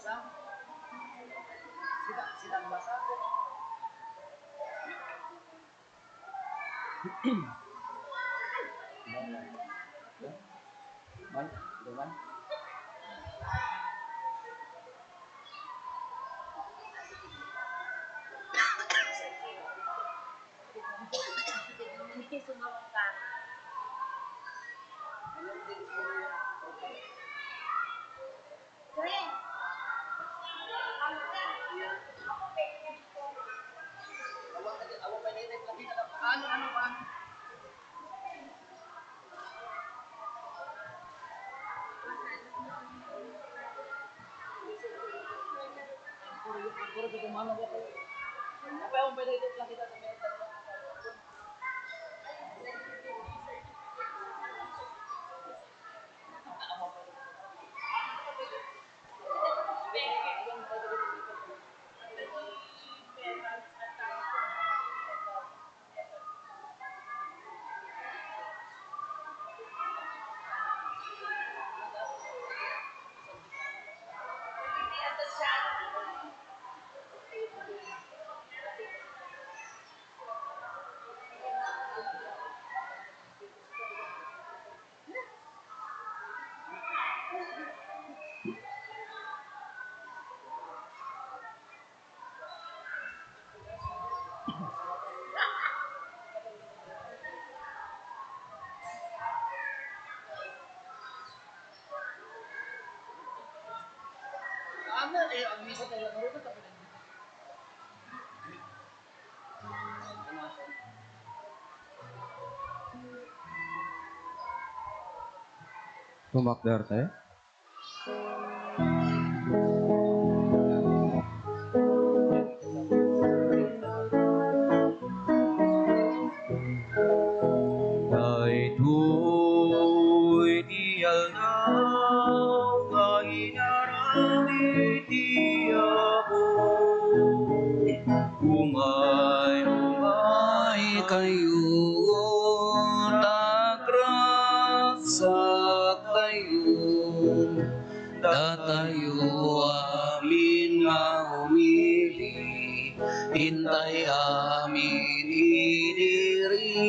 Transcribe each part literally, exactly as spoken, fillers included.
Sila, sila ang basa. Man, duman. Ano, ano ba? Ano, eh, ang misa tayo, ano, Tumakder tayo. Daytoy ti aldaw nga inaramid ti Apo. Umay, umay kayo, ta agragsak kayo. Datayo amin nga umili, intay amin idiri.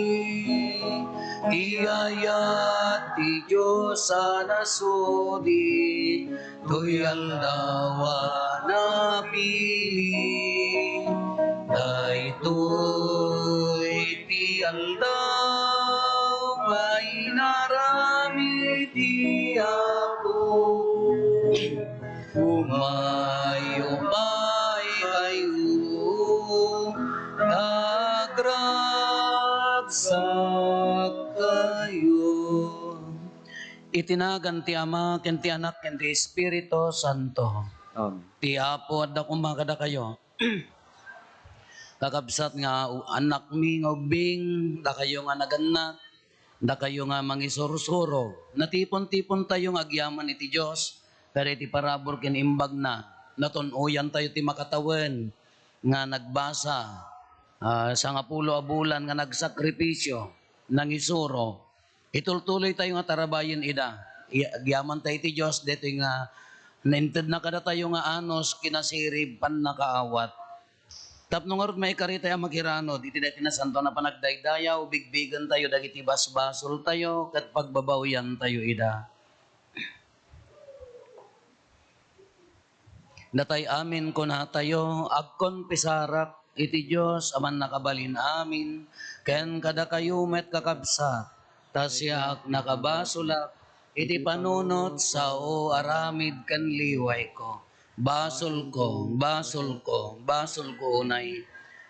Ti ayat ti Dios a nasudi, toy aldaw a napili. Daytoy ti aldaw nga inaramid ti Apo. Umay, umay kayo, agragsak kayo. Iti nagan ti Ama, ken ti Anak, ken ti Espiritu Santo. Amen. Ti Apo adda koma kadakayo. Kakabsat nga u-, annakmi nga ubbing, dakayo nga nagannat, dakayo nga mangisursuro, natipon-tipontayo nga agyaman iti Dios, kada iti parabur ken imbagna, natun-oyantayo ti makatawen nga nagbasa, ah, sangapulo a bulan nga nagsakripisio, nangisuro, Itultuloytayo nga tarabayen ida. Agyamantayo iti Dios daytoy nga naintedna kadatayo nga anus, kinasirib, pannakaawat. Tapno ngarud maikaritay a makiranud iti daytoy nasantoan a panagdaydayaw, bigbigentayo dagiti basbasoltayo ket pagbabawiantayo ida. Datay amin kunatayo, agkonpisarak iti Dios a mannakabalin amin, ken kadakayo met, kakabsat, ta siak nakabasolak iti panunot, sao, aramid ken liwayko. Basolko, basolko, basolko unay.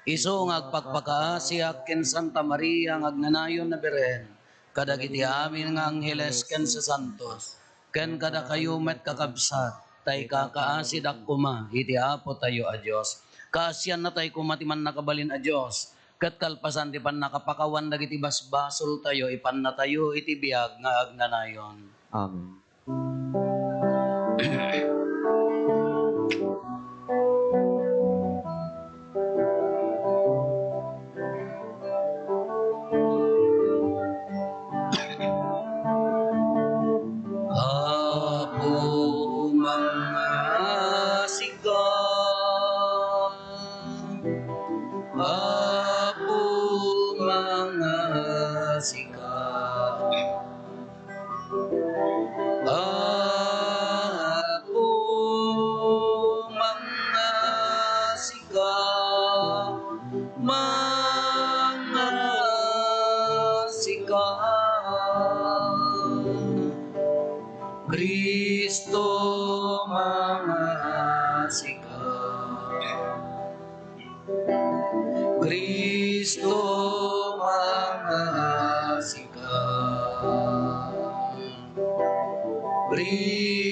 Isu nga agpakpakaasiak ken Santa Maria nga agnanayon a Birhen, kadagiti amin nga angheles ken sasantos, ken kadakayo met, kakabsat, ta ikakaasidak koma iti Apotayo a Dios. Kaasiannatayo koma ti mannakabalin a Dios, ket kalpasan ti pannakapakawan dagiti basbasoltayo, ipannatayo iti biag nga agnanayon. Amen. Apo, mga sika. Cristo, mangasika.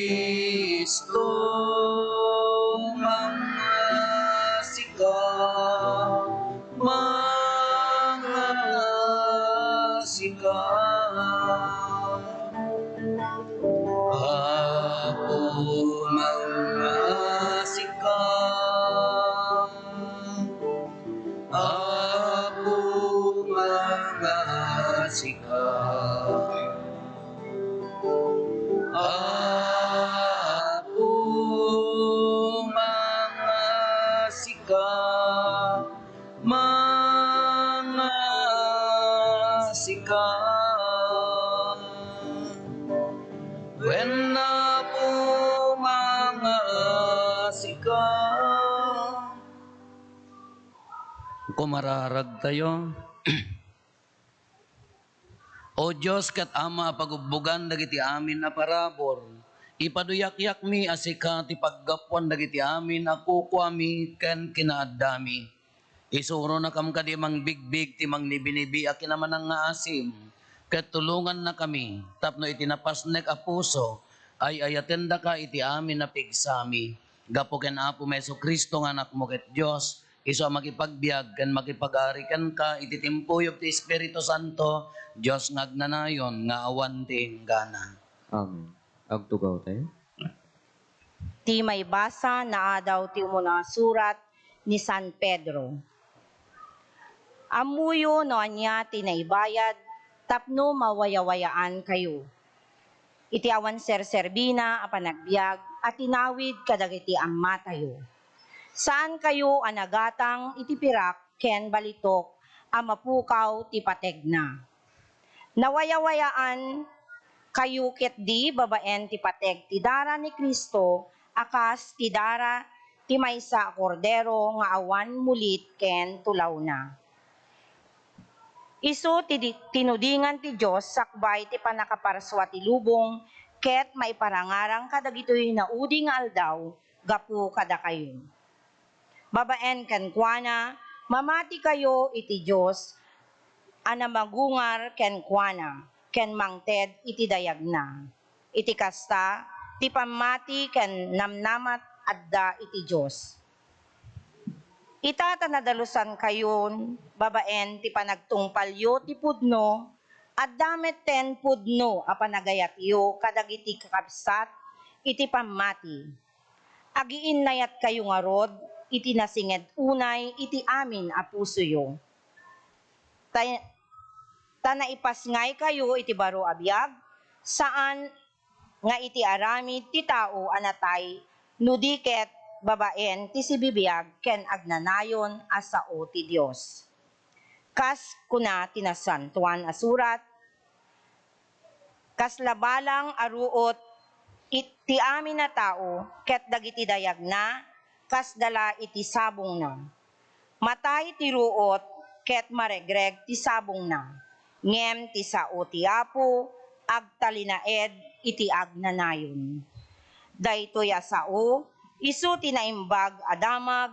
Cristo, mangasika. Mangasika. Apo, mangasika. Apo, mangasika. Apo, mangasika. Mangasika. Wen, Apo, mangasika. Kumararagtayo. O Dios ket Ama a pagubbogan dagiti amin a parabur, ipaduyakyakmi a sika ti paggapuan dagiti amin a kukuami ken kinaaddami. Isuronakam kadi mangbigbig ti mangnibinibi a kinamanangngaasem, ket tulongannakami tapno iti napasnek a puso, ay-ayatendaka iti amin a pigsami. Gapu ken Apomi Jesu-Cristo nga Anakmo ket Dios, isu a makipagbiag ken makipag-ari kenka iti timpuyog ti Espiritu Santo, Dios nga agnanayon nga awan ti inggana. Amen. Agtugawtayo. Ti maibasa naadaw ti umuna a surat ni San Pedro. Ammoyo no ania ti naibayad tapno mawayawayaan kayo iti awan serserbina a panagbiag a tinawid kadagiti ammatayo. Saan kayo a nagatang iti pirak ken balitok a mapukaw ti pategna. Nawayawayaan kayo ketdi babaen ti pateg ti dara ni Cristo a kas ti dara ti maysa a kordero nga awan mulit ken tulawna. Isu ti di-, tinudingan ti Dios sakbay ti pannakaparsua ti lubong ket maiparangarang kadagitoy naudi nga aldaw gapu kadakayo. Babaen kenkuana, mamatikayo iti Dios a namagungar kenkuana ken mangted iti dayagna. Iti kasta, ti pammati ken namnamat adda iti Dios. Ita ta nadalusankayon babaen ti panagtungpalyo ti pudno, adda metten pudno a panagayatyo kadagiti kakabsat iti pammati. Agiinnayatkayo ngarud iti nasinged unay iti amin a pusoyo. Ta, ta naipasngaykayo iti baro a biag, saan nga iti aramid ti tao a natay, no di ket babaen ti sibibiag ken agnanayon a sao ti Dios. Kas kuna ti Nasantoan a Surat, kasla balang a ruot it-, ti amin a tao ket dagiti dayagna, kasda la iti sabongna. Matay ti ruot ket maregreg ti sabongna, ngem ti sao ti Apo agtalinaed iti agnanayon. Daytoy a sao, isu ti naimbag a damag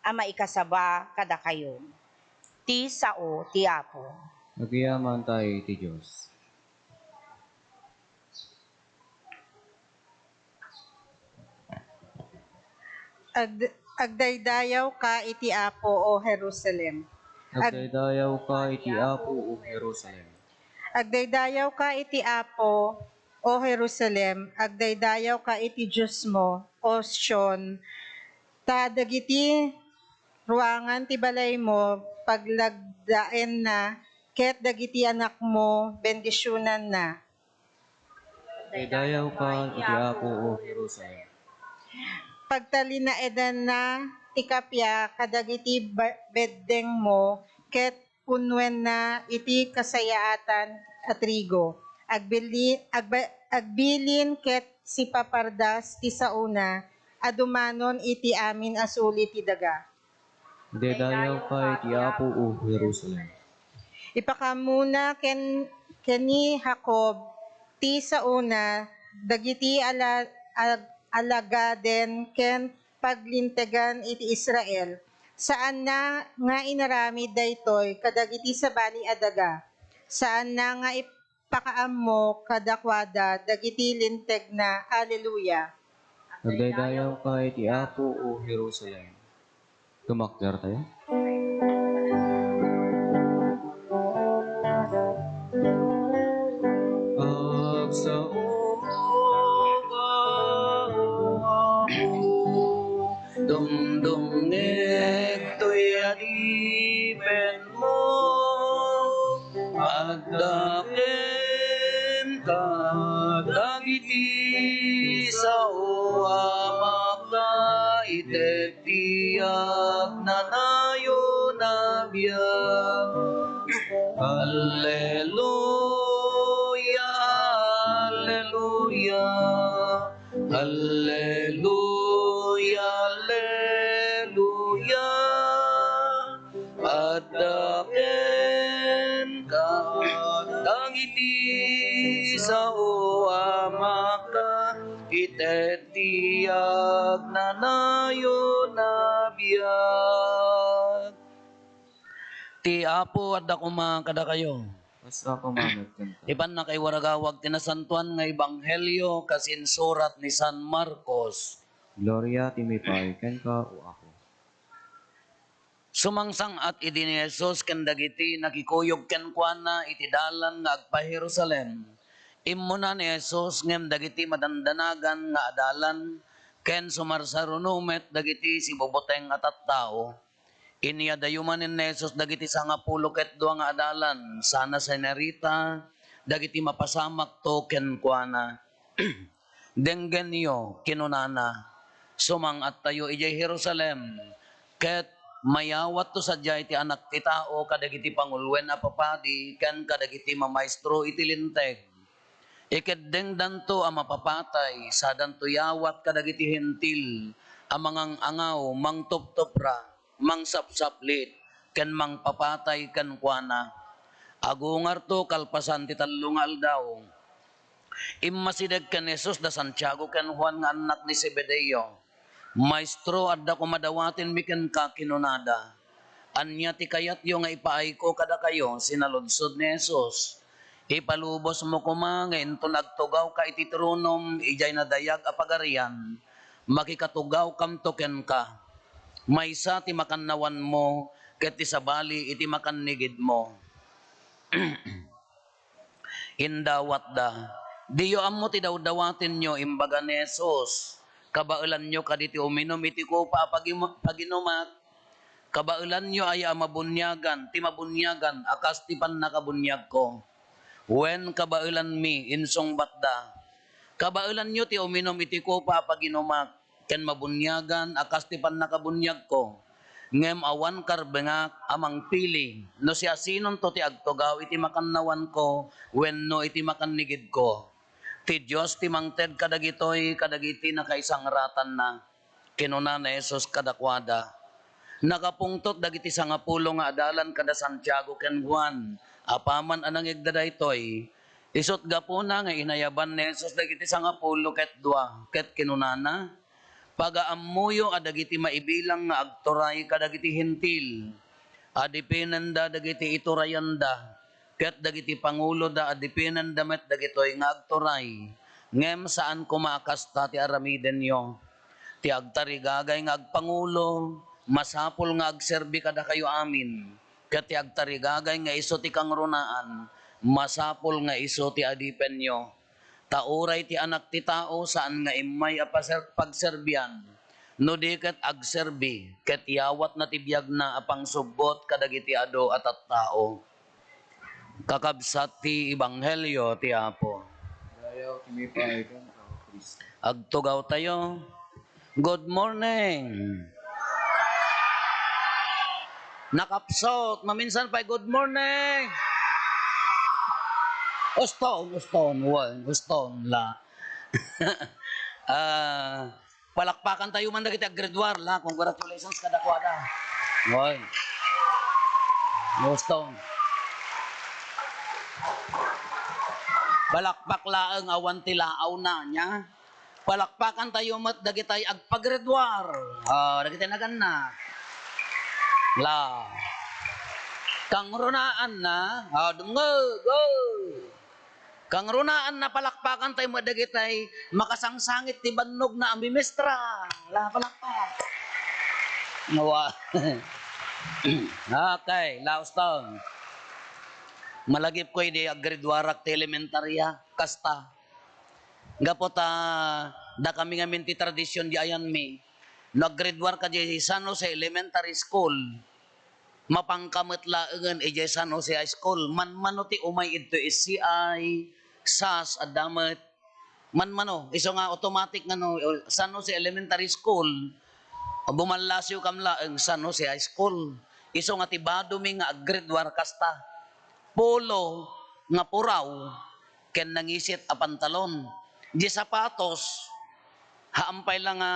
a maikasaba kadakayo. Ti sao ti Apo. Agyamanen tayo iti Dios. Ag-, agdaydayaw ka iti Apo, O Jerusalem. Ag- Agdaydayaw ka iti Apo, O Jerusalem. Agdaydayaw ka iti Apo, O Jerusalem. Agdaydayaw ka iti Diosmo, O Sion. Ta dagiti ruangan ti balaymo, paglagdaenna, ket dagiti anakmo, bendisionanna. Daydayaw ka iti Apo, O Jerusalem. Pagtalinaedanna ti kappia kadagiti ba-, beddengmo, ket punnuenna iti kasayaatan a trigo. Agbili-, agba-, agbilin ket sipapardas ti saona a dumanon iti amin a suli ti daga. Daydayaw ka iti Apo, O Jerusalem. Ipakaamuna ken, ken ni Jacob ti saona dagiti ala-, ag-, alagaden ken paglintegan iti Israel. Saanna nga inaramid daytoy kadagiti sabali a daga. Saanna nga ipakaammo kadakuada dagiti lintegna. Alleluia! Agdaydayawka iti Apo, O Jerusalem. Tumakder tayo. Agsao ka, O Apo, dumdumngeg toy adipenmo. Adda kenka dagiti sao a makaited ti agnanayon a biag. Alleluia, alleluia, alleluia, alleluia. Adda kenka dagiti sao a makaited ti agnanayon a biag. Ti Apo adda koma kadakayo. Kasta koma met kenka. Ti pannakaiwaragawag ti nasantoan nga ebanghelio kas insurat ni San Marcos. Gloria ti maipaay kenka, O Apo. Sumangsang-at idi ni Jesus ken dagiti nakikuyog kenkuana iti dalan nga agpa-Jerusalem, immuna ni Jesus ngem dagiti madandanagan nga adalan ken sumarsaruno met dagiti sibubuteng a tattao. Inyadayo manen ni Jesus dagiti sangapulo ket dua nga adalan sana sinarita dagiti mapasamakto kenkuana. "Denggenyo," kinunana, "sumang-attayo idiay Jerusalem, ket mayawatto sadiay ti Anak ti Tao kadagiti panguloen a papadi ken kadagiti mamaestro iti Linteg. Ikeddengdanto a mapapatay, sadanto yawat kadagiti Hentil a mangang-angaw, mangtuptupra, mangsapsaplit, ken mangpapatay kenkuana. Agungarto kalpasan ti tallo nga aldaw." Immasideg ken Jesus da Santiago ken Juan nga annak ni Zebedeo. "Maestro, adda koma dawatenmi kenka," kinunada. "Ania ti kayatyo nga ipaayko kadakayo?" sinaludsod ni Jesus. "Ipalubosmo koma nga inton agtugawka iti tronom idiay nadayag a pagarian, makikatugawkamto kenka. Maysa ti makannawanmo ket ti sabali iti makannigidmo." Indawatda. "Diyo ammo ti dawdawatenyo," imbaga ni Jesus. "Kabaelanyo kadi ti uminum iti kopa a pagim-, paginumak? Kabaelanyo aya a mabuniagan ti mabuniagan a kas ti pannakabuniagko?" "Wen, kabaelanmi," insungbatda. "Kabaelanyo ti uminum iti kopa a paginumak ken mabuniagan a kas ti pannakabuniagko. Ngem awan karbengak a mangpili no siasinonto ti agtugaw iti makannawanko wenno iti makannigidko. Ti Dios ti mangted kadagitoy kadagiti nakaisangratanna," kinuna ni Jesus kadakuada. Nakapungtot dagiti sangapulo nga adalan kada Santiago ken Juan. Apaman a nangegda daytoy, isut' gapuna nga inayaban ni Jesus dagiti sangapulo ket dua, ket kinunana, "Pagaammoyo a dagiti maibilang nga agturay kadagiti Hentil, adipinenda dagiti iturayanda, ket dagiti panguloda, adipinenda met dagitoy nga agturay. Ngem saan koma a kasta ti aramidenyo. Ti agtarigagay nga agpangulo, masapul nga agserbi kadakayo amin, ket ti agtarigagay nga isu ti kangrunaan, masapul nga isu ti adipenyo. Ta uray ti Anak ti Tao saan nga immay a paser-, pagserbian, no di ket agserbi, ket yawatna ti biagna a pangsubbot kadagiti adu a tattao." Kakabsat ti ebanghelio ti Apo. Dayaw ti maipaay kenka, O Kristo. Agtugawtayo. Good morning. Nakapsut, maminsan pay, good morning. Uston, uston, wen, uston la. Ah, palakpakan tayo man dagiti aggraduar la. Congratulations kadakuada. Oy. Uston. Palakpak laeng awan ti laawna, nia? Palakpakantayo met dagitay agpaggraduar. Ah, dagitay naganna. La. Kangrunaanna. Ah, dumngeg. Oh. Kangrunaanna, palakpakantayo met dagitay makasangsangit ti bannogna a mimestra. La, palakpak. Nawa. Okay, lauston. Malagipko idi aggraduarak ti elementarya. Kasta. Gapu ta dakami ngamin ti tradision di ayanmi. No aggraduarka di San Jose Elementary School, mapanka met laengen idiay San Jose High School. Manmano ti umay idto S C I, sas, adda met. Manmano, isu nga automatic nga no, San Jose Elementary School, bumallasiwkam laeng San Jose High School. Isu nga ti badomi nga aggraduar kasta. Polo nga puraw, ken nangisit a pantalon. Di sapatos, haan pay la nga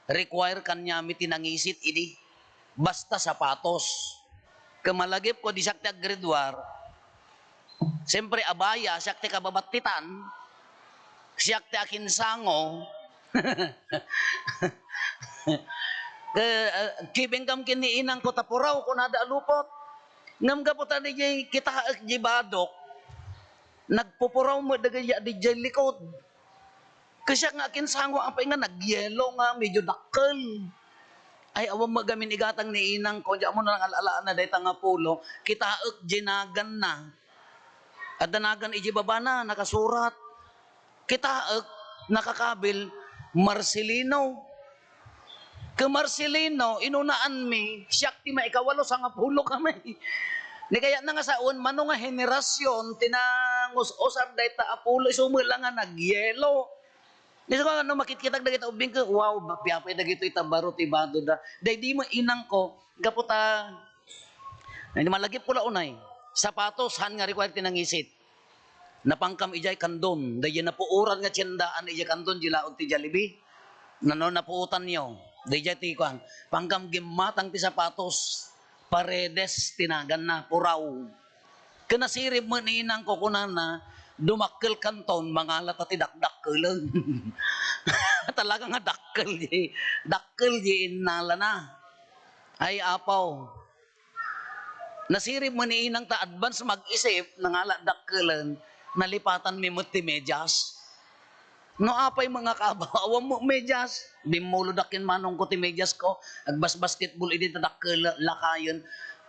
require kaniami ti nangisit idi. Basta sapatos. Ket malagipko di siak ti aggraduar, siyempre, abaya, siak ti kababattitan, siak ti akinsango. Ke-, ah, kibingkam ken ni inangko ta puraw, kunada a lupot. Ngem gapu ta diay kitaek diay badok, nagpupuraw met dagiti a diay likod. Ket siak nga akinsango apay nga nagyelo nga medyo dakkel. Ay, awan met gamin igatang ni inangko, diay ammonan nga al-alaanna dayta nga polo, kitaek diay naganna. Adda nagan idiay babana, nakasurat. Kitaek, nakakabil, Marcelino. Ket Marcelino, inunaanmi, siak ti maikawalo, sangapulo kami. Ni kayatna nga sawen, mano nga henerasyon ti nangus-usar dayta a polo, isu met la nga nagyelo. Isu nga, no makitkitak dagiti ubbing ko, wow, apay dagitoy ta baro ti badoda. Daydi met inangko, gapu ta, ay, malagipko la unay. Sapatos, haan nga required ti nangisit. Napankam idiay Candon. Daydiay napuoran nga tiendaan idiay Candon, di laod ti Jollibee. Nano napuotanyo? Daydiay ti kuan. Pankam gimmatang ti sapatos. Paredes ti naganna, puraw. Ket nasirib met ni inangko, kunana, dumakkel kanton, mangala ta ti dakdakkelen. Talaga nga dakkel di, dakkel di innalana. Ay, apaw. Nasirib met ni inang ta advance mag-isip, nangala dakkelen, nalipatanmi met ti medyas. No apay nga kabaw, awan met medyas. Bimmulodak ken manongko ti medyas ko. Agbasbasket ball idi ta dakkel lakayen.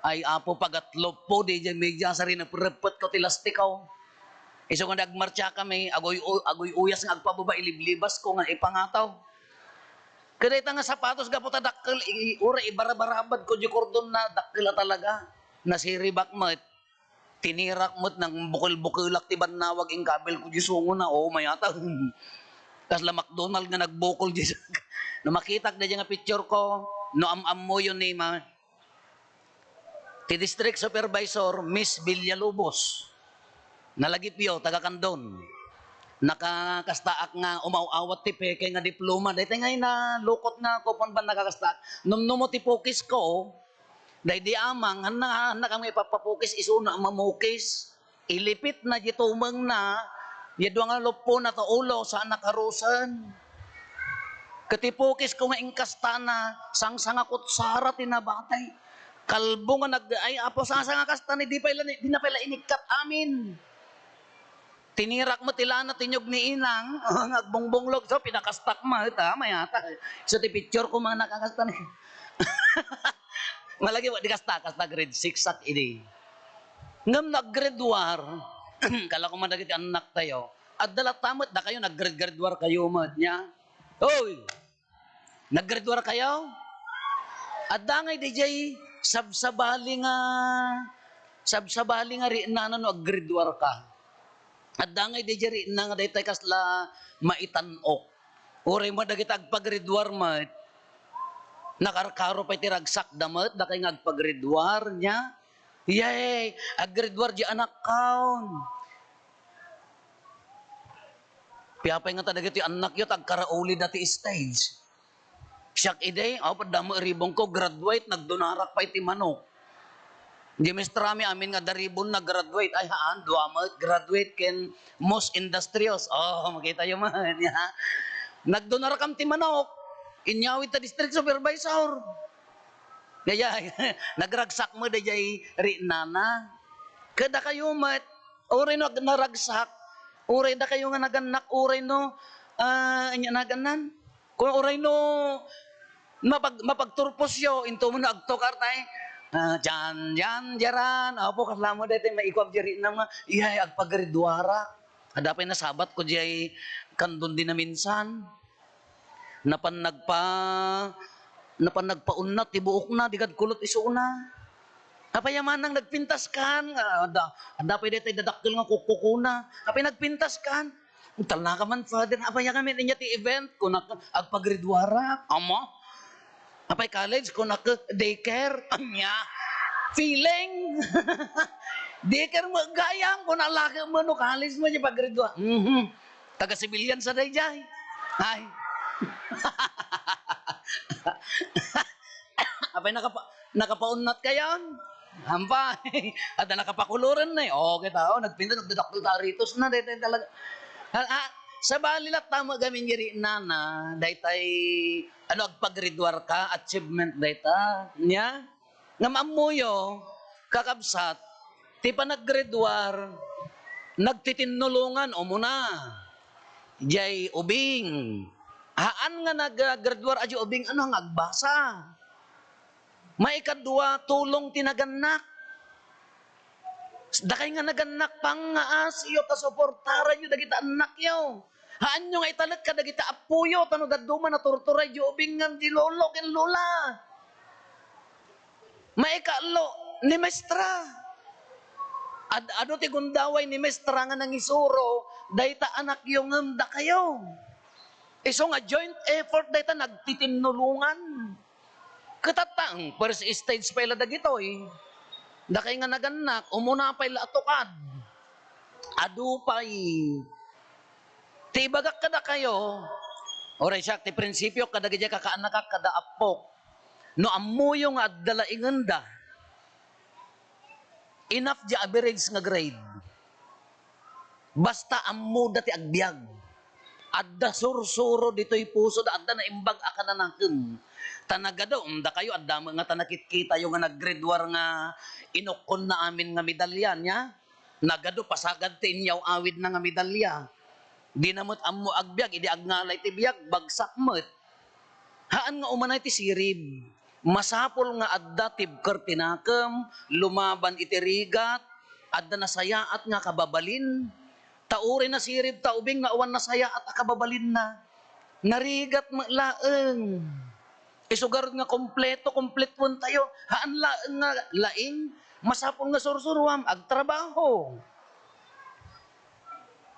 Ay, apo, pagatlo po, diay medyas, rinaprepet ko ti lastiko. Isu nga nagmartsa kami, aguy-, aguy-uyas nga agpababa, iliblibas ko nga ipangataw. Ket dayta nga sapatos, gapu ta dakkel, i-, uray ibarabarabad ko di kordon na dakkel a talaga. Nasiribak met. Tinirak met, nang bukel-bukelak ti bannawag, inkabil ko di sungo na, o, mayata. Kasla McDonald nga nagbukol di. No makitak daydiay nga picture ko, no am-ammoyo ni ma-, Ti district supervisor, Miss Villalobos. Nalagipyo, taga Candon. Nakakastaak nga umaw-awat ti peke nga diploma. Daytoy nga inalukot nga kupon ban nakakastaak. Numnumo ti pukis ko, daydi amang, hanna, hanna kami ipapapukis, isuna a mamukis. Ilipitna di tumengna, di dua nga lupona ta ulo, saan a karusen. Ket ti pukis ko nga inkastana, sangsanga kutsara ti nabatay. Kalbo nga nag-, ay, apo, sangsanga kasta ni, di pay la ni, di na pay la inikkat amin. Tinirak met ti lana, tinyog ni inang, nga agbungbunglog, so, pinakastak met, ha, mayata. So, ti picture ko, mga nakakasta ni. Malagi, di kasta, kasta grade six sak idi. Ngem no aggrade war, kala ko man dagiti annak tayo, adda latta met, dakayo naggrade-grade war kayo met, nya? Hoy! Naggrade war kayo? Adda ngay dijay sabsabali nga, sabsabali nga riennana no aggrade war ka. Adda ngay dijay rienna nga daytay kasla maitan-ok. Uray met dagiti agpaggrade war met, nakarkaro pay ti ragsakda met, dakay nga agpaggrade war, nya? Yay! Aggrade war di anakkaon. Piapay nga ta dagiti annakyo, ta agkaraulida ti stage. Siak idi, aw, padda mo iribong ko, graduate, nagdunarak pay ti manok. Di mistrami amin nga daribon na graduate. Ay, haan, dua met graduate ken most industrious. Oh, makita yo man, ya. Nagdunarakam ti manok, inyawid ta district supervisor. Daydiay, nagragsak met daydiay rinnana. Kadakayo met, uray no ag-, naragsak, uray dakayo nga nagannak, uray no, ah, ania nagannan? Kung uray no mapag-, mapagturposyo, into mo no agtukar tay, ah, diyan, diyan, diyaran. Apo, kasla mo daytoy maikuab diay rinnam nga, iyay, agpagriduarak. Adda pay nasabatko diay kandon di naminsan. Napan nagpa-, napan nagpaunnat ti buokna, di kad kulot isuna. Apay a manang nagpintaskan, nga adda, adda pay daytoy dadakkel nga kukkukuna. Apay nagpintaskan? Talnaka man, Father, apay a ngamin inya ti event? Kunak, agpagriduarak. Ama? Apay college? Kunak, daycare. Ania? Feeling. Daycare mo gayam, kuna laki mo no college mo, di pagridua. Mhm. Taga civilian sa dayjay. Ay. Apay nakapa-, nakapaunnat kayon? Ampay. Adda nakapakuloren na eh. O, kita, o, nagpinta, nagdadakkel ta aritos na, daytay talaga. Ah, ah, sabali latta mo gamin diri nana, daytay, ano, agpagriduar ka, achievement dayta. Nya? Ngem ammoyo, kakabsat, ti panaggraduar, nagtitinnulongan umuna. Diay ubing. Haan nga naggraduar a diay ubing, ano nga agbasa? Maikadua, tulong ti nagannak. Dakay nga nagannak, pangngaasiyo ta suportaranyo dagiti annakyo. Haanyo nga italek kadagiti appoyo, ta no dadduma, naturturay diay ubing ngem di lolo ken lola. Maikatlo, ni maestra. Ad-, adu ti gundaway ni maestra nga nangisuro, dayta anakyo ngem dakayo. Isu nga joint effort dayta, nagtitinnulongan. Ket tatta, first stage pay la dagitoy. Dakay nga nagannak, umuna pay la a tukad. Adu pay. Ti ibagak kadakayo, uray siak, ti prinsipio kadagiti kakaannakak kada appok, no ammoyo nga adda laingenda, enough diay average nga grade. Basta ammoda ti agbiag. Adda sursuro ditoy pusoda, adda naimbag a kananakem. Ta nagadu, um, dakayo, adda met nga ta nakitkitayo nga naggraduar nga inukkonna amin nga medalya, nia? Nagadu, pasagad ti inyaw-awidna nga medalya. Dina met ammo agbiag, idi agngalay ti biag, bagsak met. Haan nga umanay ti sirib. Masapul nga adda tibker ti nakem, lumaban iti rigat, adda nasayaat nga kababalin. Ta uray nasirib ta ubing nga awan nasayaat a kababalinna, narigat met laeng. Isu garud nga kompleto, kompletuentayo. Haan laeng nga laing, masapul nga sursuruam, agtrabaho.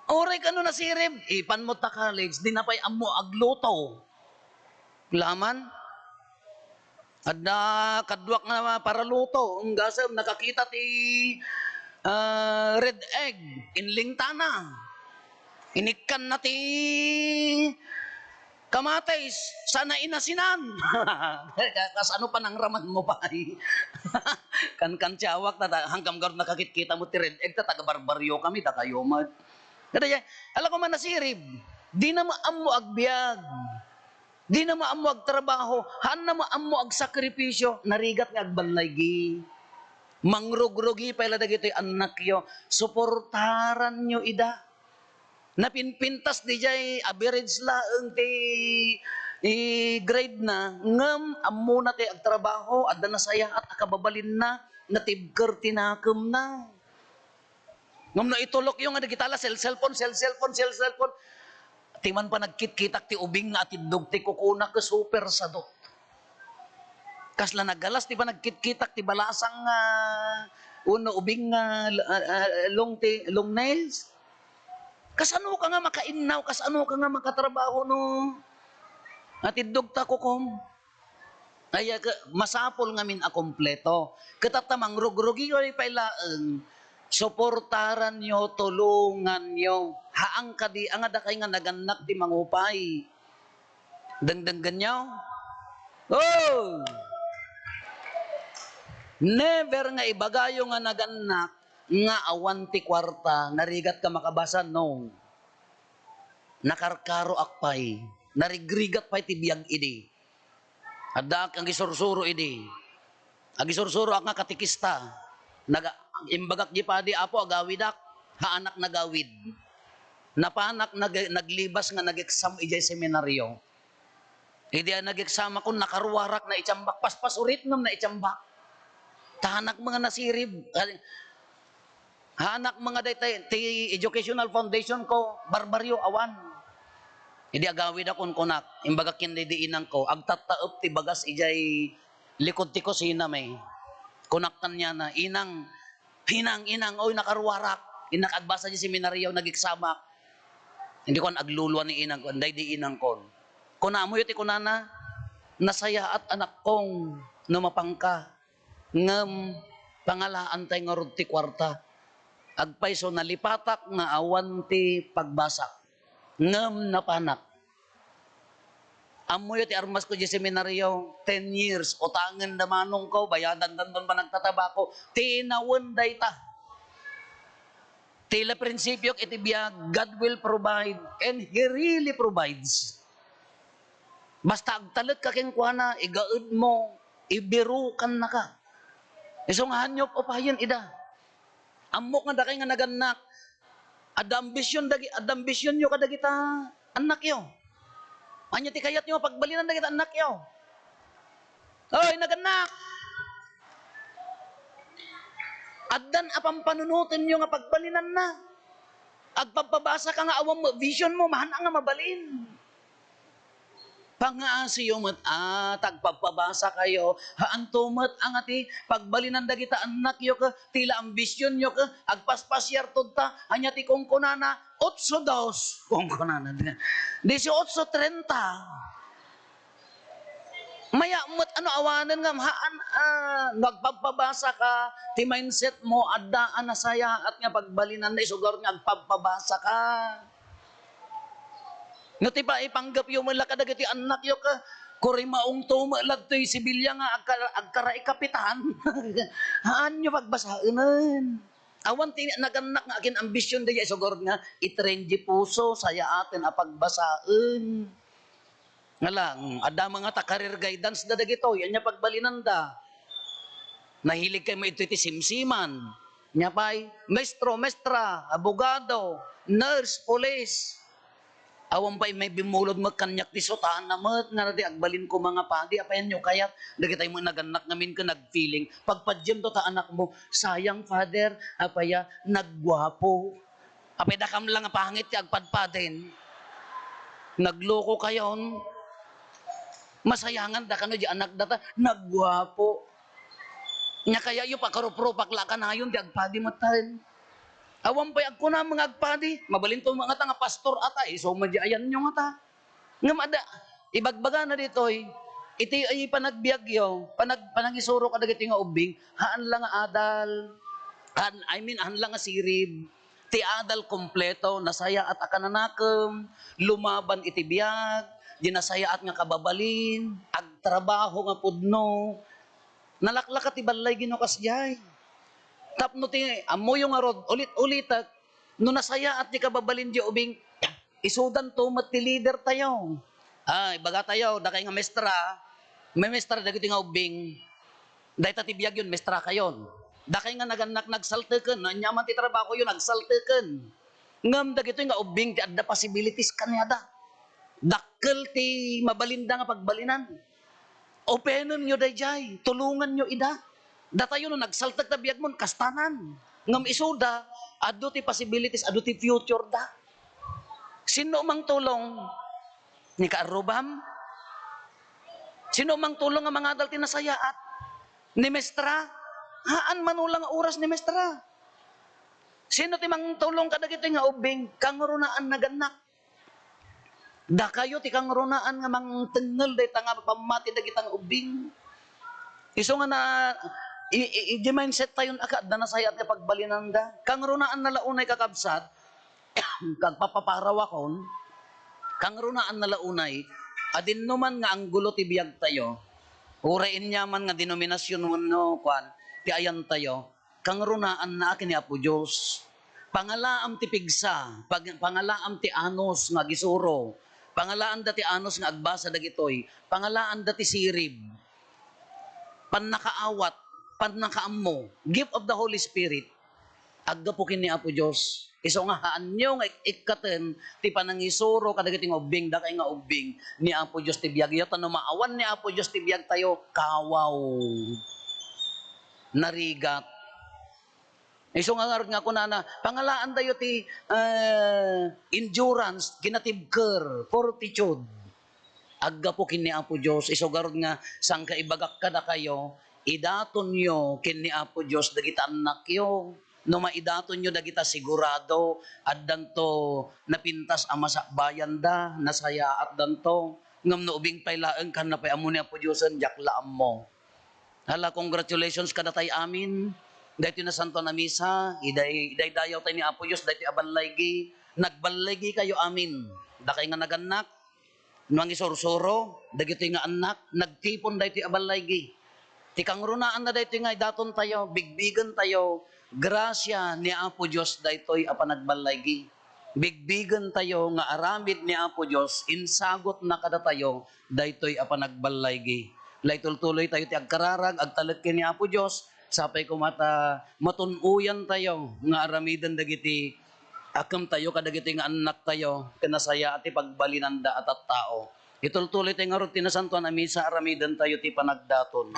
Uray kano nasirib, ipan mo ta college, di na pay ammo agluto. Laman? Adda kaduak nga paraluto, ang gasem, nakakita ti, ah, red egg, inlingtana. Inikkanna ti kamatis, sana inasinan. Ka-, kasano panangraman mo pay? Kankantiawak, ta, ta, hanggang garud nakakitkita mo ti red egg, ta taga barbaryo kami, dakayo met. Kada ya, ala ko man nasirib, di na maammo agbiag. Di na maammo agtrabaho, haan na maammo agsakripisyo, narigat nga agballaygi. Mangrugrugi pay la dagitoy annakyo, suportaranyo ida. Napinpintas diay average laeng ti, i, grade na, ngem ammona ti agtrabaho, adda nasayaat a kababalinna, natibker ti nakemna. Ngem no itulokyo nga dagita la sel-, cellphone, sel-, cellphone, sel-, cellphone, ti man panagkitkitak ti ubing nga atiddog ti kukuna ket super sadut. Kasla nagalas ti panagkitkitak ti balasang nga, wenno ubing nga, ah, ah, long ti-, long nails. Kasano ka nga makainnaw? Kasano ka nga makatrabaho no atiddog ta kukom? Ay, ah, ka-, masapul ngamin a kompleto. Ket ta mangrugrugiyo pay laeng, suportaranyo, tulonganyo. Haan kadi a nga dakay nga nagannak ti mangupay. Dengdenggenyo? Oh! Never nga ibagayo nga nagannak nga awan ti kuarta, narigat ka makabasa, no. Nakarkaroak pay. Narigrigat pay ti biag idi. Addaak agisursuro idi. Agisursuro ak nga katekista. Naga-, imbagak di padi, "Apo, agawidak." Haanak nagawid. Napanak nag-, naglibas nga nag-exam idiay seminaryo. Idi a nag-exam ako, nakaruarak, naitiambak. Paspasurit ngem naitiambak. Tanak mga nasirib. Haanak mga daytay ti educational foundation ko, barbaryo, awan. Idi agawid a kunkunak, imbagak ken daydi inang ko, agtattaep ti bagas idiay likud ti kusina mi. Kunak kaniana, "Inang, inang, inang, oy, nakaruarak." Innak agbasa di seminaryo, nag-examak. Hindi ko agluluan ni inang ko, daydi inang ko. Kuna, ammoyo ti kunana, "Nasayaat, anakkong, no mapangka." Ngem pangalaantay ngarud ti kuarta. Agpayso, nalipatak nga awan ti pagbasak. Ngem napanak. Ammoyo ti armasko di seminaryo, ten years, utangen da manong ko, bayadan danton panagtatabako, tinawen dayta. Ti la prinsipio iti biag, God will provide, and He really provides. Basta agtalek ka kenkuana, igaed mo, ibirukan naka. Isu nga hanyo upayen ida. Ammok nga dakay nga nagannak, adda ambision dagi-, adda ambisionyo kadagita annakyo. Ania ti kayatyo nga pagbalinan dagita annakyo? Oy, nagannak! Addan a pampanunotenyo nga pagbalinanna. Agpabpabasa ka nga awan mo, vision mo, mahan nga mabalin. Pangaasiyo met a, ta agpabpabasa kayo, haanto met a nga ti pagbalinan dagita annakyo ket ti la ambisionyo ket agpaspasiar tudta, ania ti kunkunana, otso dos, kunkunana. Dieciocho treinta. Maya met ano awanen nga haan, ah, no agpabpabasa ka, ti mindset mo, adda a nasayaat nga pagbalinanna, isugar nga agpabpabasa ka. No ti pa-, ipanggepyo met la kadagiti annakyo, ka, kurimaongto met la ditoy sibilya nga agka-, agkaraikapitan. Haanyo pagbasaenen. Awan ti nagannak nga agin-ambision daydiay, isugar nga itrain di puso, sayaaten a pagbasaen. Nga lang, adda mga ta career guidance da dagitoy, ania pagbalinanda? Nahilig kay mo iti simsiman. Nia pay, maestro, maestra, abogado, nurse, pulis. Awan pay may bimmulod met kaniak ti sutana met, nga di agbalin ko mga padi, apay ania kayat? Dagitay met nagannak ngamin ken nagfeeling. Pagpadiemto ta anak mo, "Sayang, Father, apay a, nagguapo." Apay dakam la nga pangit ti agpadpadin. Nagloko kayon. Masayangan da kano di anak data, nagguapo. Nia kayatyo pakarupropak la kanayon ti agpadi met taen. Awan pay agkuna nga agpadi, mabalinto nga ta nga pastor ata, isu met di ayanyo nga ta. Ngem adda, ibagbagana ditoy, iti ay panagbiagyo, panag-, panangisuro kadagiti nga ubbing, haan la nga adal, haan, I mean, haan la nga sirib, ti adal kompleto, nasayaat a kananakem, lumaban iti biag, di nasayaat nga kababalin, agtrabaho nga pudno, nalaklaka ti ballay, Ginoo, kasdiay. Tapno ti, ammoyo ngarud, ulit-ulitek, no nasayaat ti kababalin di ubing, isudanto met ti leader tayo. Ah, ibaga tayo, dakay nga mestra, may mestra dagiti nga ubbing. Dayta ti biagyon, mestra kayon. Dakay nga nagannak nagsalteken, no ania man ti trabahoyo, nagsalteken. Ngem dagitoy nga ubbing ti adda possibilities kaniada. Dakkel ti mabalinda nga pagbalinan. Openenyo daydiay, tulonganyo ida. Datayo no nagsaltek ta biagmon, kastanan. Ngem isuda, adu ti possibilities, adu ti future da. Sino mangtulong? Ni kaarrubam? Sino mangtulong nga mangadal ti nasayaat? Ni mestra? Haan man la nga oras ni mestra. Sino ti mangtulong kadagitoy nga ubbing? Kangrunaan nagannak. Dakayo ti kangrunaan nga mangtengngel dayta nga pammati dagita nga ubbing. Isu nga na, i-, i-, idiay mindset tayon a, adda nasayaat nga pagbalinanda. Kangrunaan na la unay, kakabsat, kagpapaparawakon, kangrunaan na la unay, adinno man nga anggulo ti biag tayo, uray ania man nga denominasion wenno kuan, ti ayan tayo, kangrunaan na a ken ni Apo Dios. Pangalaam ti pigsa, pag-, pangalaam ti anus nga agisuro, Pangalaanda ti anus nga agbasa dagitoy. Pangalaanda ti sirib. Pannakaawat, pannakaammo, gift of the Holy Spirit. Aggapu ken ni Apo Dios. Isu nga haanyo nga ik-, ikkaten ti panangisuro kadagiti nga ubbing, dakay nga ubbing ni Apo Dios ti biagyo. Ta no maawan ni Apo Dios ti biagtayo, kawaw. Narigat. Isu nga ngarud nga kunana, pangalaandayo ti, eh, endurance, kinatibker, fortitude. Aggapu ken ni Apo Dios, isu garud nga sangkaibagak kadakayo, idatonyo ken ni Apo Dios dagiti annakyo. No maidatonyo dagita, sigurado, addanto napintas a masakbayanda, nasayaatdanto. Ngem no ubing pay laeng, kanna pay ammo ni Apo Diosen, diak la ammo. Hala, congratulations kadatay amin. Daytoy nasantoan a misa, iday-, idaydayaw tayo ni Apo Dios, daytoy a ballaygi. Nagballaygi kayo amin. Dakay nga nagannak, no mangisursuro, dagitoy nga annak, nagtipon daytoy a ballaygi. Ti kangrunaanna daytoy nga idaton tayo, bigbigen tayo, grasia ni Apo Dios daytoy a panagballaygi. Bigbigen tayo nga aramid ni Apo Dios, insagutna kadatayo daytoy a panagballaygi. La itultuloy tayo ti agkararag, agtalek ken ni Apo Dios, sapay koma ta matun-oyan tayo nga aramiden dagiti akkem tayo kadagiti nga annak tayo, ken nasayaat ti pagbalinanda a tattao. Itultuloy tayo ngarud ti nasantoan a misa, aramiden tayo ti panagdaton.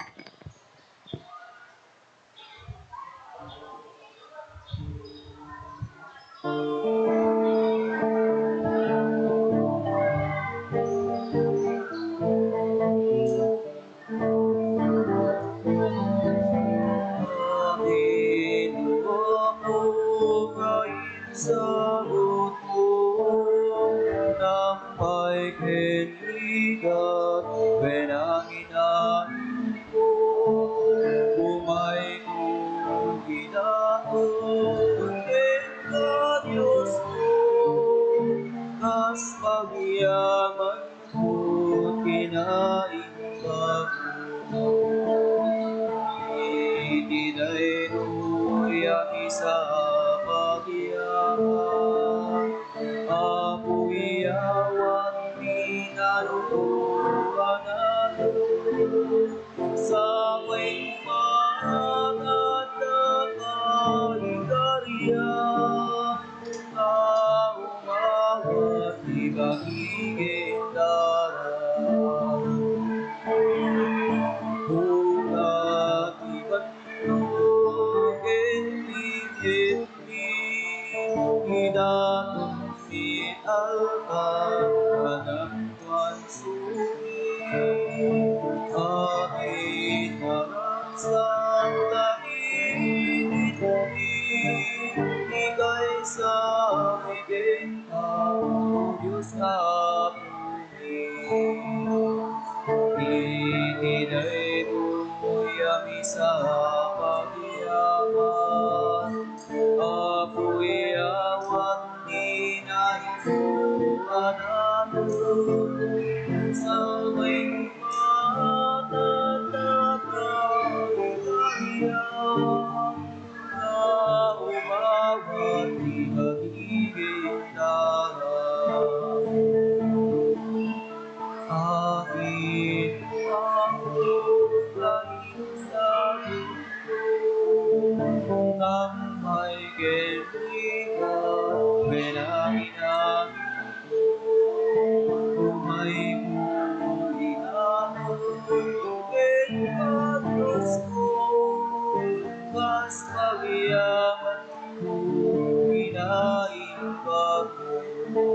Amin, Apo, nga insagutmo, nampay ken rigat, wen ang Umayko, Ginoong kenka, Diosko, kas pagyamanko, kinaimbagmo. Iti daytoy a misa a pagyaman, Apo, iyawat ti nanunotan a Sapay magadda kagarian, nga umawat ti pagigindara. Una ti bannog ken ti ketdi, idaton ti altar a nagwan Amin. Naragsak dagiti ti kaysa mi kenka, O Dios Apomi. Iti daytoy a misa a pagyaman, Apo, iyawat ti nainsuan a Dios, sa maipatatagan nga umawat ti pagigindara. Amin. Apo, kaysa Amin. Amin. Umay mo, Ginoo, ken Dios ko, kas pagyaman ko, kinaimbag mo.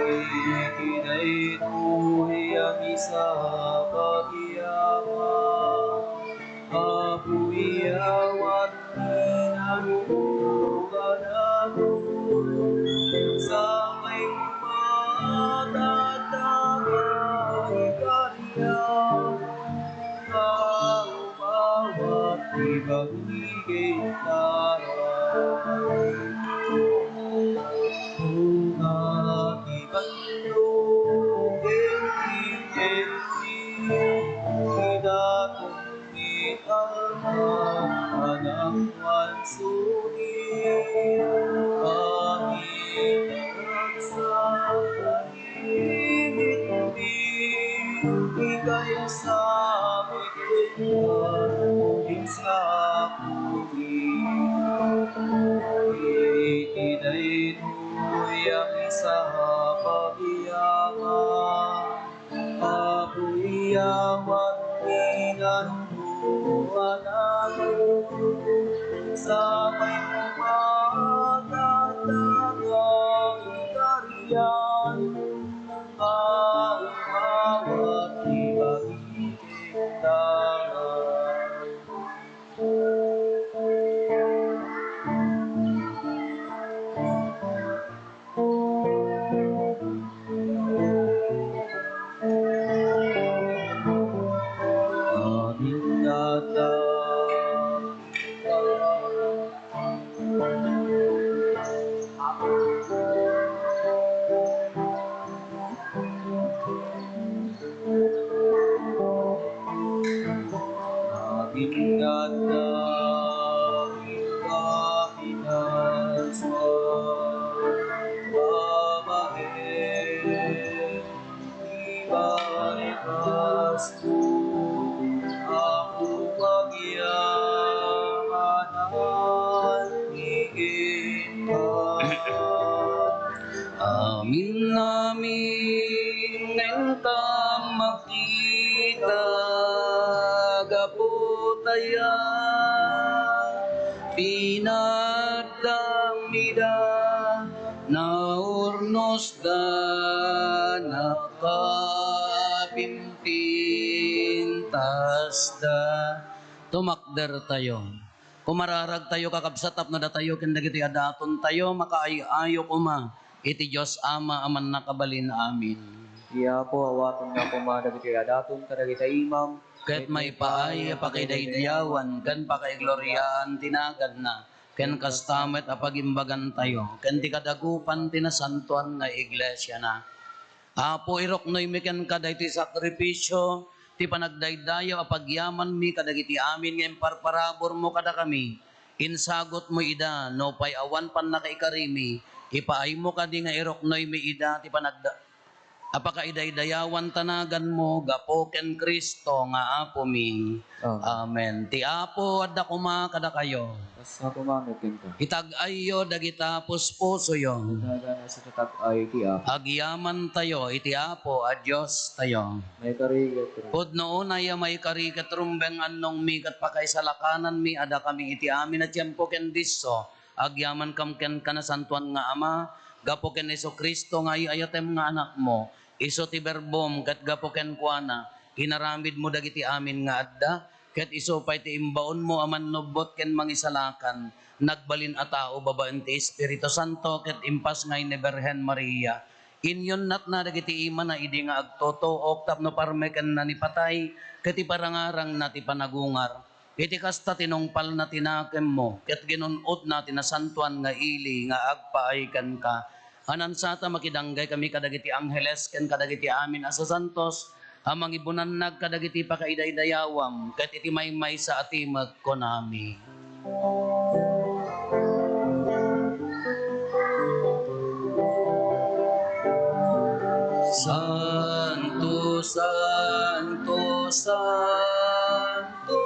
Iti daytoy a misa a pagyaman, Apo, iyawat ti nanunotan a Dios, sa maipatatagan nga karian, nga umawat ti pagigindara. Una ti bannog ken ti ketdi, idaton ti altar a nagwan suni. Amin. Naragsak Kaysa mitpitna, insapuli iti daytoy a misa a pagiyaman. Apo, iyawanmi nga rubuanami, sapay mo pagkatangay kariyan. Aginggatta ika, Pinas, babaen, ibalikas ko, Apo, pagyamanan, iginta. Amin, amin, nga inka makita, gapu ta aya, pinaddam ida, naurnosda, nakapimpintasda. Tumakdertayo. Kumararagtayo, kakabsat, tapno datayo ken dagiti adatontayo makaay-ayo koma iti Dios Ama a mannakabalin. Amin. Ti Apo, awatenna koma dagiti adaton kadagiti imam, ket maipaay a pakidaydayawan ken pakaigloriaan ti naganna, ken kasta met a pagimbagantayo ken ti kadagupan ti nasantoan nga iglesiana. Apo, iruknoymi kenka daytoy sakrifisio ti panagdaydayaw a pagyamanmi kadagiti amin nga imparparaburmo kadakami. Insagutmo ida, nupay awan pannakaikarimi, ipaaymo kadi nga iruknoymi ida ti panagda-, a pakaidaydayawan ta naganmo gapu ken Cristo nga Apomi. Amen. Amen. Ti Apo adda koma kadakayo. Kasta koma met kenka. Itag-ayyo dagita puspusoyo. Dagana sa tatag-ay ti Apo. Agyamantayo iti Apo a Diostayo. Maikari ket rum- Pudno unay a maikari ket rumbeng annongmi ket pakaisalakananmi a dakami iti amin a tiempo ken disso. Agyamankam kenka, Nasantoan nga Ama, gapu ken Jesu-Cristo nga ay-ayatem nga Anakmo. Isu ti Berbom, ket gapu kenkuana, inaramidmo dagiti amin nga adda, ket isu pay ti imbaonmo a mannubbot ken mangisalakan, nagbalin a tao babaen ti Espiritu Santo, ket impasngay ni Birhen Maria. Inyunnatna dagiti imana idi nga agtutuok tapno parmekenna ni patay, ket iparangarangna ti panagungar. Iti kasta, tinungpalna ti nakemmo, ket ginun-odna ti nasantoan nga ili nga agpaay kenka. Ania, saan ta makidanggay kami kadagiti angheles ken kadagiti amin a sasantos a mangibunannag kadagiti pakaidaydayawam, ket iti maymaysa a timek kunami. Santo, santo, santo,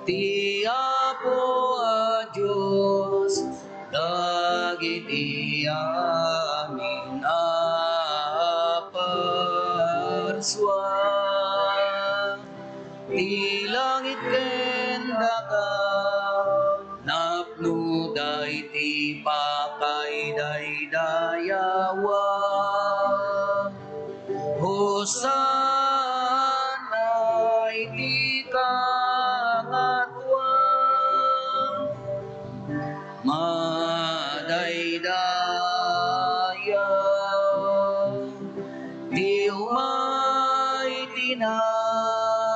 ti Apo a Dios, dagiti amin a parsuan, ti langit ken daga, napnoda iti pakaidaydayawan. Hosanna iti kangatoan. Madaydayaw ti umay ti nagan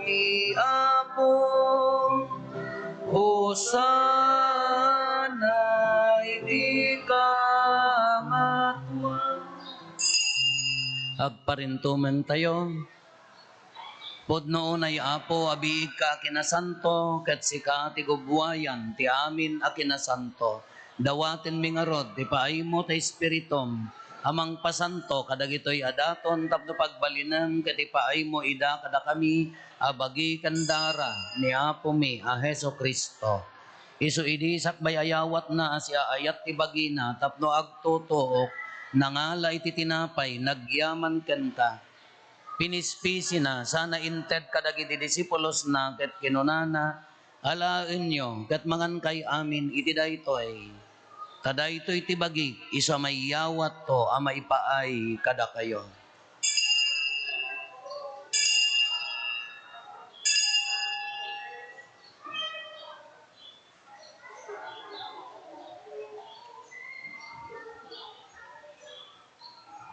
ti Apo. Hosanna iti kangatoan. Agparintumentayo. Pudno unay, Apo, a biigka a kinasanto, ket sika ti gubbuayan ti amin a kinasanto. Dawatenmi ngarud ti paaymo ti Espiritum, a mangpasanto kadagitoy a daton tapno pagbalinem ket ipaaymo ida kadakami a bagi ken dara ni Apomi a Jesu-Cristo. Isu idi sakbay ayawatna a siaayat ti bagina tapno agtutuok, nangala iti tinapay, nagyaman kenka, pinispisina, sana inted kadagiti disipulosna ket kinunana, "Alaenyo ket mangankay amin iti daytoy. Ta daytoy ti bagik, isu a maiyawatto a maipaay kadakayo."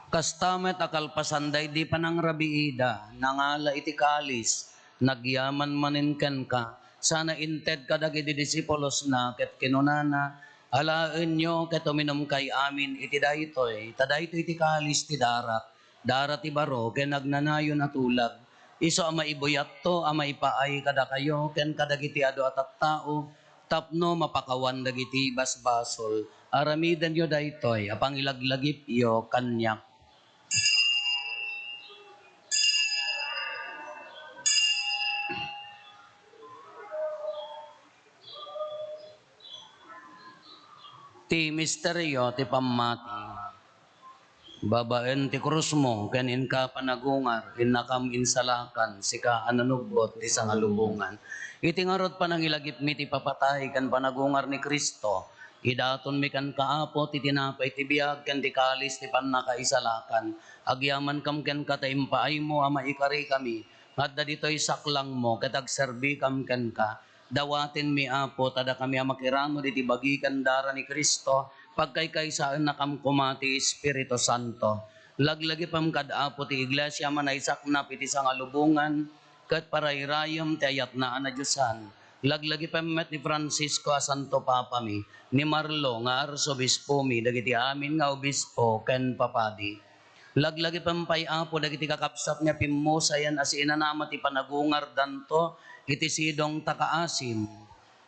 Kasta met a kalpasan daydi panangrabiida, nangala iti kalis, nagyaman manen kenka, sana inted kadagiti disipulosna ket kinunana, "Alaenyo ket uminumkay amin iti daytoy, ta daytoy ti kalis ti darak, dara ti baro ken agnanayon a tulag, isu a maibuyatto a maipaay kadakayo ken kadagiti adu a tattao tapno mapakawan dagiti basbasol. Aramidenyo daytoy a pangilaglagipyo kaniak." Ti misterio ti pammati. Babaen ti krusmo ken inka panagungar, innakam insalakan, sika a nanubot ti sangalubongan. Iti ngarud, panangilagipmi ti papatay ken panagungar ni Cristo. Idatonmi kenka, Apo, ti tinapay ti biag ken ti kalis ti pannakaisalakan. Agyamankam kenka ta impaaymo a maikarikami nga adda ditoy saklangmo ket agserbikam kenka. Dawatenmi, Apo, ta dakami a makiramid iti bagi ken dara ni Cristo, pagkaykaysaennakam koma ti Espiritu Santo. Laglagipem kad Apo ti Iglesia a manaisaknap iti sangalubongan ket parairayem ti ayatna a nadiosan. Laglagipem met ni Francisco a Santo Papami, ni Marlo nga Arsobispomi, dagiti amin nga obispo ken papadi. Laglagipem pay, Apo, dagiti kakabsatmi a pimmusayen a siinanama ti panagungardanto iti sidong ta kaasim.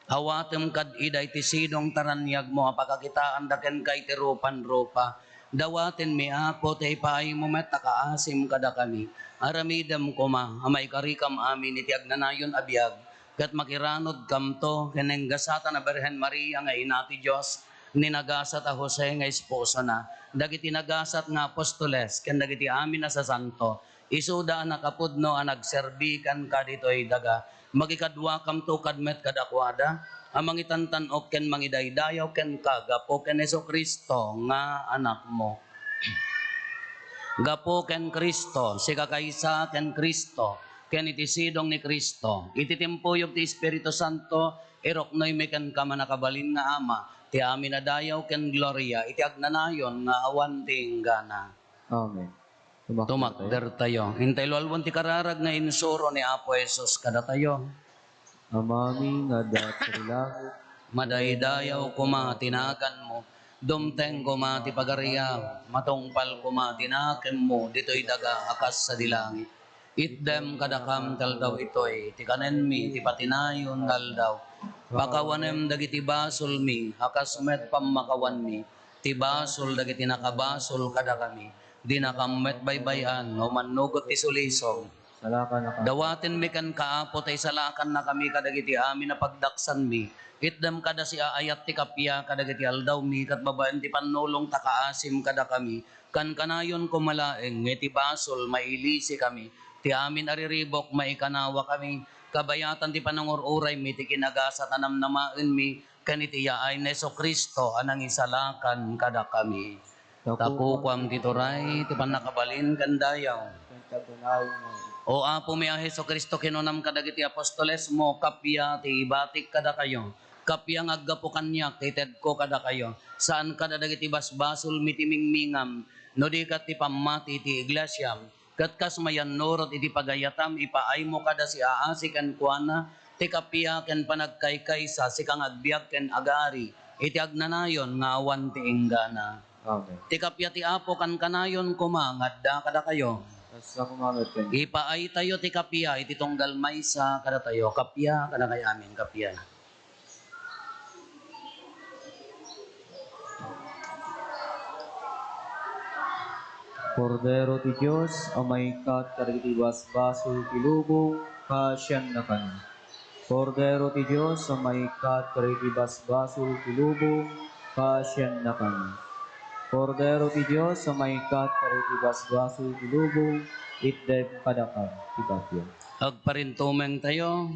Awatem kad ida iti sidong ta raniagmo a pakakitaanda kenka iti rupan-rupa. Dawatenmi, Apo, ta ipaaymo met ta kaasim kadakami. Aramidem koma a maikarikam amin iti agnanayon a biag, ket makiranudkamto ken nagasatan a Birhen Maria nga Ina ti Dios, ni nagasat a Jose nga esposona, dagiti nagasat nga apostoles, ken dagiti amin a sasanto, isuda a nakapudno a nagserbi kenka ditoy daga. Makikaduakamto kad met kadakuada a mangitantan-ok ken mangidaydayaw kenka gapu ken Jesu-Cristo nga Anakmo. Gapu ken Cristo, sika kaysa ken Cristo, ken iti sidong ni Cristo, iti timpuyog ti Espiritu Santo, iruknoymi kenka, Mannakabalin nga Ama, ti amin a dayaw ken gloria iti agnanayon nga awan ti inggana. Amen. Tumakder tayo. Intay lualwan ti kararag nga insuro ni Apo Jesus kadatayo. Amami nga adda iti langit, madaydayaw koma ti naganmo, dumteng koma ti pagariam, matungpal koma ti nakemmo ditoy daga a kas sadi langit. Itdem kadakam ti aldaw itoy ti kanenmi ti patinayon nga aldaw. Pakawanem dagiti basolmi a kas met pammakawanmi ti basol dagiti nakabasol kadakami. Dinakam met baybay-an no mannugot ti sulisog. Dawatenmi kenka, Apo, ta isalakannakami kadagiti amin a pagdaksanmi. Itdem kada siaayat ti kappia kadagiti aldawmi, ket babaen ti pannulong ta kaasim kadakami. Kankanayon koma laeng nga iti basol mailisikami. Ti amin a riribuk maikanawakami. Kabayatan ti panangur-uraymi ti kinagasat a namnamaenmi ken iti yaay ni Jesu-Cristo a nangisalakan kadakami. Ta kukuam ti turay, ti pannakabalin ken dayaw. O Apomi a Jesu-Cristo, kinunam kadagiti apostolesmo, kappia ti ibatik kadakayo. Kappia nga aggapu kaniak ti itedko kadakayo. Saan kada dagiti basbasolmi ti mingmingam, no di ket ti pammati ti iglesiam. Ket kas mayannurot iti pagayatam, ipaaymo kada siaasi kenkuana ti kappia ken panagkaykaysa, sika nga agbiag ken agari iti agnanayon nga awan ti inggana. Amen. Ti kappia ti Apo kankanayon koma nga adda kadakayo. Kasta koma met kenka. Ipaaytayo ti kappia iti tunggal maysa kadatayo. Kappia kadakayo amin, kappia. Kordero ti Dios a maikkat kadagiti basbasol ti lubong, pasiannakami. Kordero ti Dios a maikkat kadagiti basbasol ti lubong, pasiannakami. Kordero ti Dios a maikkat kadagiti basbasol ti lubong, itdem kadakami ti patio. Agparintumengtayo.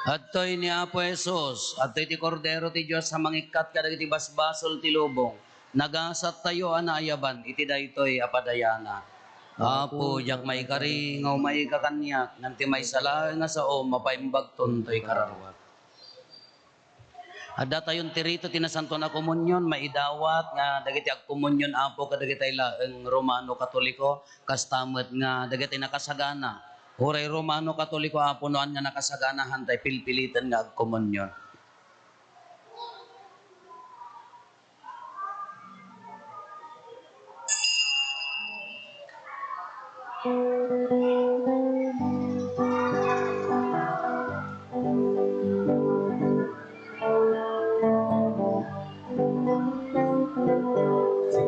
Adtoy ni Apo Jesus, adtoy ti Kordero ti Dios a mangikkat kadagiti basbasol ti lubong. Nagasattayo a naayaban iti daytoy a padayana. Apo, diak maikari nga umayka kaniak, ngem ti maysa laeng a sao mapaimbagton toy kararuak. Addatayon ti rito ti Nasanton a Komunion, maidawat nga dagiti agkomunion, Apo, kadagitay laeng Romano Katoliko, kasta met nga dagiti nakasagana. Uray Romano Katoliko, Apo, no ania nga nakasagana, haantay pilpiliten nga agkomunion.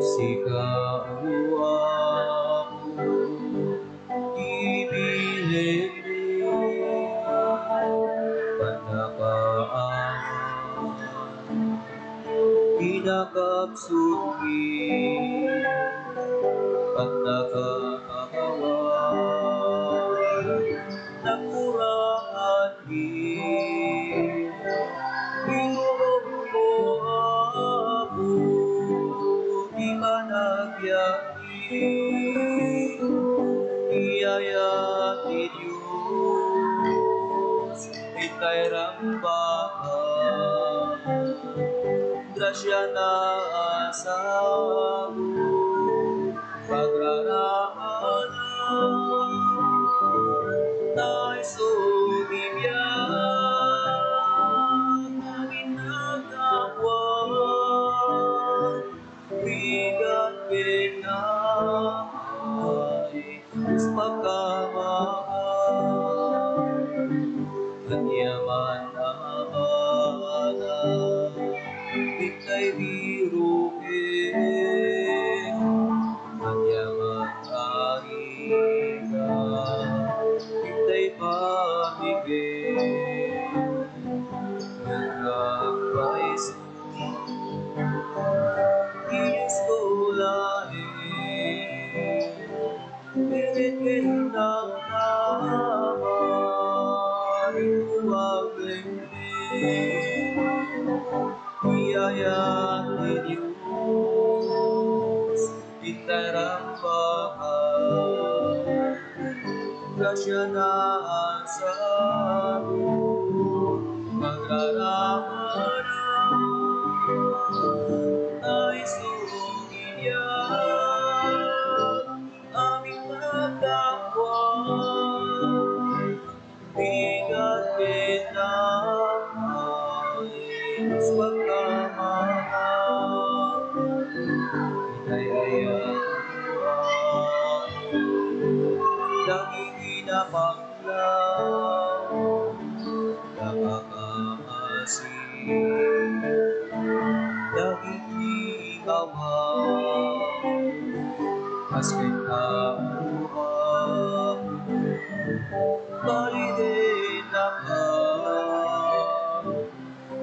Sika, O Apo, ibilin mi, pannakaawat. Kinakapsutmi, pannakaawat, nakurangmi. Iturongmo, Apo, ti panagbiagmi. Iyayat ti Dios, itay rambaka, grasiana a sao, pagraraanan, ta isu ti biag, amin naggapuan, rigat ken naay, Dios pagkamamay, ania man a bana, itay biroken, ania man a rigat, itay pamigek, nagpaiso. Dios ko laeng, pirit ken damdama, ikaw aglekleng, iyayat ti Dios, itay rambaka, grasiana a sao, pagraraanan, ta isu ti biag, amin naggapuan, rigat ken naay, Dios pagkamamay, itay ayat, dagiti napanglaw, napakaasi, dagiti awan, masken tao, Apo, balidennaka,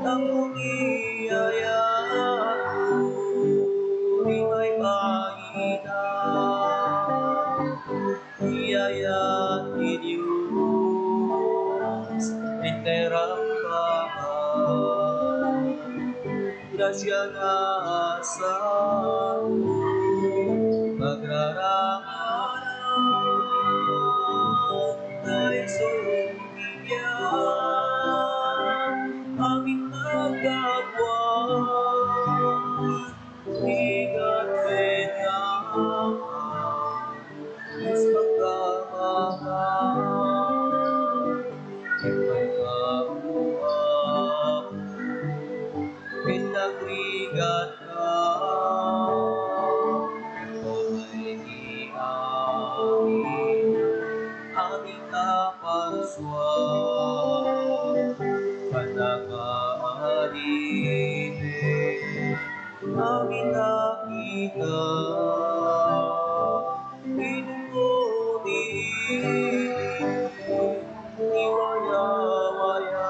tapno iyayatmo ti paypayna. Iyayat ti Dios, itay rambaka, grasiana a sao, pagraraanan, ta isu ti biag, amin naggapuan, rigat ken naay, Dios pagkamamay, ipay kabuak, ket agrigatka, ipay ti amin, amin a parsua, ken Amin a kita, inumo ni iwayawaya,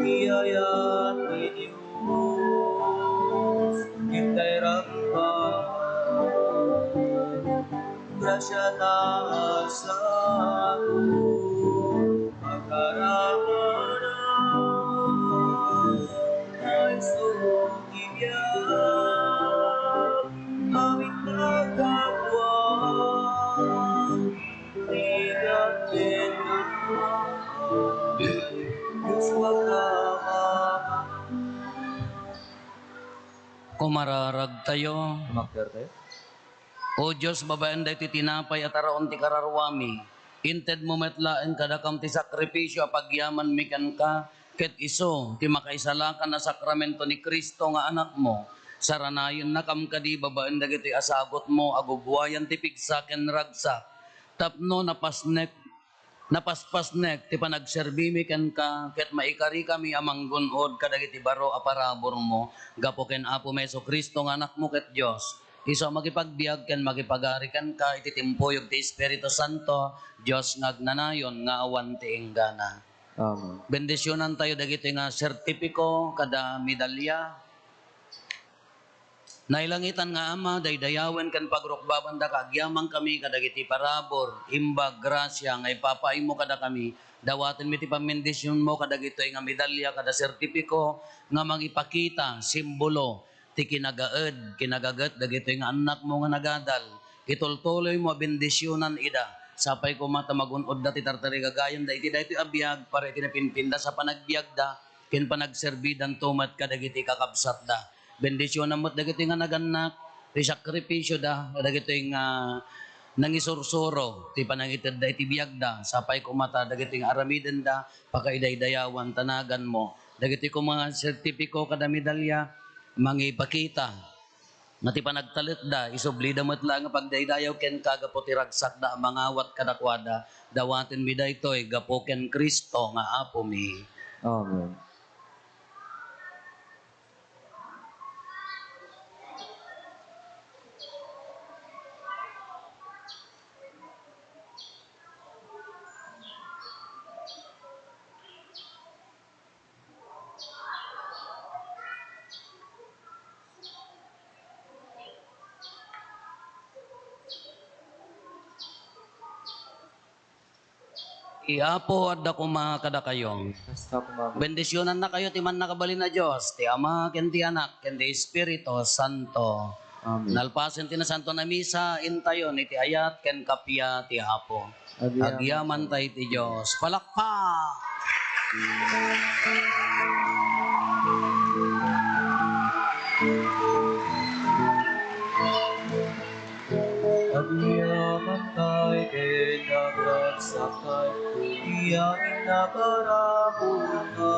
iyayat ni Dios, itay ragpa. Grasya ta sa ato, pagkaramanan, Cristo ti biag, amin a kapwa, bigat ken Dios makamama. Kumararagtayo. Umakter tayo. O Dios, babaen daytoy tinapay a taraon ti kararuami, intedmo met laeng kadakam ti sakripisio a pagyamanmi kenka, ket isu ti makaisalakan a sakramento ni Cristo nga Anakmo. Saranayennakam kadi babaen dagitoy a sagutmo a guguayan ti pigsa ken ragsak, tapno napasnek Napaspasnek ti panagserbimi kenka, ket maikarikami a manggun-od kadagiti baro a paraburmo gapu ken Apomi Jesu-Cristo nga Anakmo ket Dios. Isu a makipagbiag ken makipagari kenka iti timpuyog ti Espiritu Santo, Dios nga agnanayon nga awan ti inggana. Amen. Bendisionantayo dagitoy nga sertipiko kada medalya. Nailangitan nga Ama, daydayawen ken pagrukbabandak nga agyamankami kadagiti parabur, imbag, grasia nga ipapaaymo kadakami. Dawatenmi ti pammendisionmo kadagitoy nga medalya kada sertipiko nga mangipakita, simbolo ti kinagaed, kinagaget dagitoy nga annakmo nga nagadal. Itultuloymo a bendisionan ida. Sapay koma ta magun-odda ti tartarigagayanda iti daytoy a biag para iti napinpintas a panagbiagda ken panagserbidanto met kadagiti kakabsatda. Bendisionam met dagitoy nga nagannak, ti sakripisioda, dagitoy nga nangisursuro ti panangitedda iti biagda, sapay koma ta dagitoy nga aramidenda, pakaidaydayawan ta naganmo. Dagitoy koma nga sertipiko kada medalya, mangipakita nga ti panagtalekda, isublida met laeng nga pagdaydayaw kenka gapu ti ragsakda a mangawat kadakuada. Dawatenmi daytoy gapu ken Cristo nga Apomi. Amen. Ti Apo adda koma kadakayo. Kasta koma. Bendisionannakayo ti Mannakabalin a Dios, ti Ama, ken ti Anak, ken ti Espiritu Santo. Amen. Nalpasen ti Nasantoan a Misa, intayon iti ayat ken kappia ti Apo. Agyamanan. Agyamanta iti Dios. Palakpak! Agyamantay ken agragsaktay, ti amin a paraburna.